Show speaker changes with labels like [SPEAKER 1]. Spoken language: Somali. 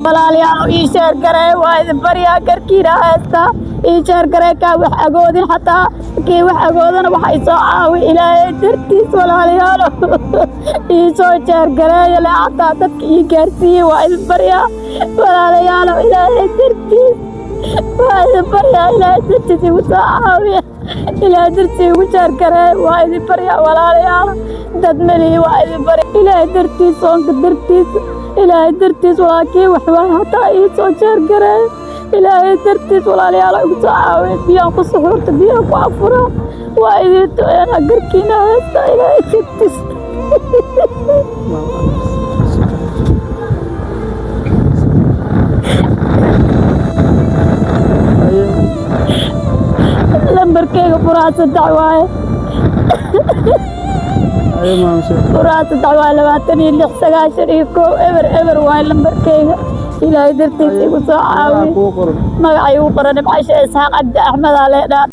[SPEAKER 1] Walaalayaal, ii share garee, waa idin baryaa, garkiina haystaa, ii share garee. Kaa wax agoodin, xataa kii wax agoodana waxa isoo caawi. Ilaahay dartiis, walaalayaalo, ii soo share gareeya le, xataa dadka ii gaarsiiyey. Waa idin baryaa, walaalayaalo, Ilaahay dartiis waa idin baryaa. Ilaahay dartiis igu soo caawiya, Ilaahay dartiis igu share garee. Waa idin baryaa, walaalayaalo, dad malihi, waa idin barya. Ilaahay dartiis, soonka dartiis, Ilaahay dartiis, walaalkii waxbaa hataa ii soo share gareeyo. Ilaahay dartiis, walaalayaal, igu soo caawiya. Biyaan ku suxuurta, biyaan ku afuraa. Waa idin duceynaa, garkiina haysta, Ilaahay dartiis. Lambarkeyga 03 waaye.
[SPEAKER 2] Haye, maamse.
[SPEAKER 1] 03 waaye, 26 91 0 0 waaye lambarkeyga. Ilaahay dartiis igu soo
[SPEAKER 2] Magaca
[SPEAKER 1] caawiya.
[SPEAKER 2] Kugu qoran?
[SPEAKER 1] Magaca igu qoran Dhibcasha Isxaaq Cabdi Axmed aa leedhaa.